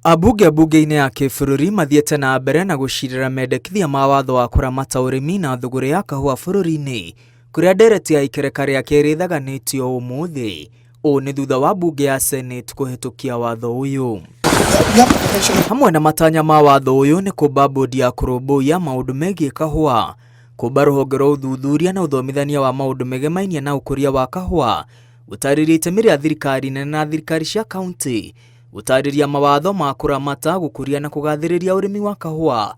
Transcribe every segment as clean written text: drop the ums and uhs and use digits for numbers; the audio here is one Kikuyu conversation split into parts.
Ambunge mbunge-inĩ ya kĩbũrũri mathiĩte na mbere na gũcirĩra mendekithia ma watho wa kũramata ũrĩmi na thũgũrĩ ya kahũa bũrũri-inĩ kũrĩa ndereti ya ikereka rĩa kerĩ ĩthaganĩtio ũmũthĩ. Ũũ nĩ thutha wa mbunge ya Senate kũhĩtũkia watho ũyũ. Hamwe na matanya ma watho ũyũ nĩ kũmba bodi ya kũrũmbũiya maũndũ megiĩ kahũa, kũmba rũhonge rwa ũthuthuria na ũthomithania wa maũndũ megemainie na ũkũria wa kahũa, gũtarĩria itemi rĩa thirikari nene na thirikari cia kauntĩ, gũtarĩria mawatho ma kũramata, gũkũria na kũgathĩrĩria ũrĩmi wa kahũa,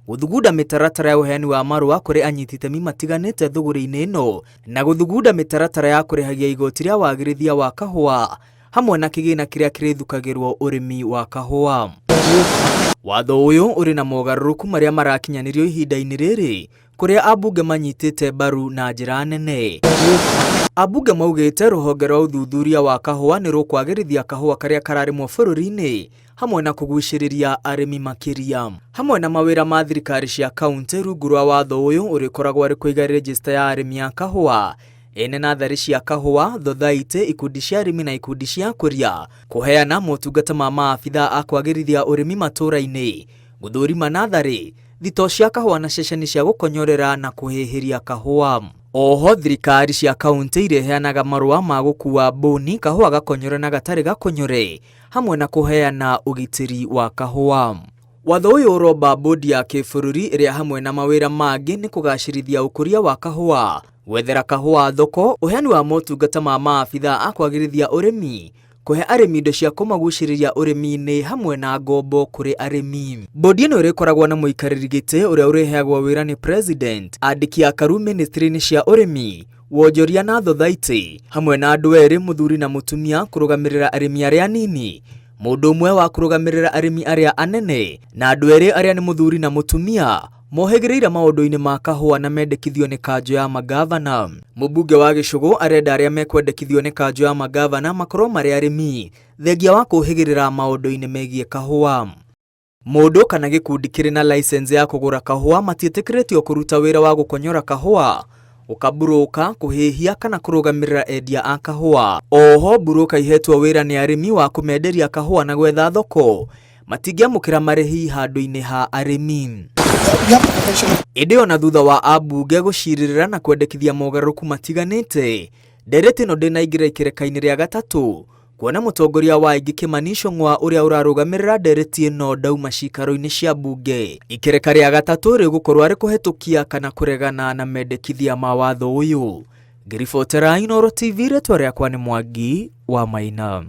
gũthugunda mĩtaratara ya ũheani wa marũa kũrĩ anyiti itemi matiganĩte thũgũrĩ-inĩ ĩno, na gũthugunda mĩtaratara ya kũrĩhagia igoti rĩa wagĩrithia wa kahũa hamwe na kĩgĩna kĩrĩa kĩrĩthukagĩrwo ũrĩmi wa kahũa. Watho ũyũ ũrĩ na mogarũrũku marĩa marakinyanĩrio ihinda-inĩ rĩrĩ kũrĩa ambunge manyitĩte mbaru na njĩra nene. Ambunge maugĩte rũhonge rwa ũthuthuria wa kahũa nĩ rũkwagĩrithia kahũa karĩa kararĩmwo bũrũri-inĩ hamwe na kũgucĩrĩria arĩmi makĩria. Hamwe na mawĩra ma thirikari cia kauntĩ rungu rwa watho ũyũ ũrĩkoragwo arĩ kũiga rejista ya arĩmi a kahũa, ene natharĩ cia kahũa, thothaitĩ, ikundi cia arĩmi na ikundi cia akũria, kũheana motungata ma maabithaa a kwagĩrithia ũrĩmi matũra-inĩ, gũthũrima natharĩ, thitoo cia kahũa na ceceni cia gũkonyorera na kũhĩhĩria kahũa. Oho thirikari cia kauntĩ irĩheanaga marũa ma gũkua mbũni kahũa gakonyore na gatarĩ gakonyore hamwe na kũheana ũgitĩri wa kahũa. Watho ũyũ ũromba bodi ya kĩbũrũri ĩrĩa hamwe na mawĩra mangĩ nĩ kũgacĩrithia ũkũria wa kahũa, gwethera kahũa thoko, ũheani wa motungata ma maabithaa a kwagĩrithia ũrĩmi, kũhe arĩmi indo cia kũmagucĩrĩria ũrĩmi-inĩ hamwe na ngombo kũrĩ arĩmi. Bodi ĩno ĩrĩkoragwo na mũikarĩri gĩtĩ ũrĩa ũrĩheagwo wĩra nĩ President, andĩki akaru ministry-inĩ cia ũrĩmi, wonjoria na thothaitĩ, hamwe na andũ erĩ mũthuri na mũtumia kũrũgamĩrĩra arĩmi arĩa anini, mũndũ ũmwe wa kũrũgamĩrĩra arĩmi arĩa anene, na andũ erĩ arĩa nĩ mũthuri na mũtumia mohĩgĩrĩire maũndũ-inĩ ma kahũa na mendekithio nĩ kanjũ ya magavana. Mũmbunge wa Gĩcũgũ arenda arĩa mekwendekithio nĩ kanjũ ya magavana makorwo marĩ arĩmi, thengia wa kũhĩgĩrĩra maũndũ-inĩ megiĩ kahũa. Mũndũ kana gĩkundi kĩrĩ na license ya kũgũra kahũa matiĩtĩkĩrĩtio kũruta wĩra wa gũkonyora kahũa, gũkaburũka, kũhĩhia kana kũrũgamĩrĩra endia a kahũa. Oho mburũka ihetwo wĩra nĩ arĩmi wa kũmenderia kahũa na gwetha thoko matingĩamũkĩra marĩhi handũ-inĩ ha arĩmi. Ĩndĩ ona thutha wa ambunge gũcirĩrĩra na kwendekithia mogarũrũku matiganĩte, ndereti ĩno ndĩnaingĩra ikereka-inĩ rĩa gatatũ kuona mũtongoria wa aingĩ Kimani Ichung'wa ũrĩa ũrarũgamĩrĩra ndereti ĩno ndauma cikaro-inĩ cia mbunge. Ikereka rĩa gatatũ rĩgũkorwo arĩ kũhetũkia kana kũregana na mendekithia ma watho ũyũ. Ngĩribotera Inooro TV rĩtwa rĩakwa nĩ Mwangi wa Maina.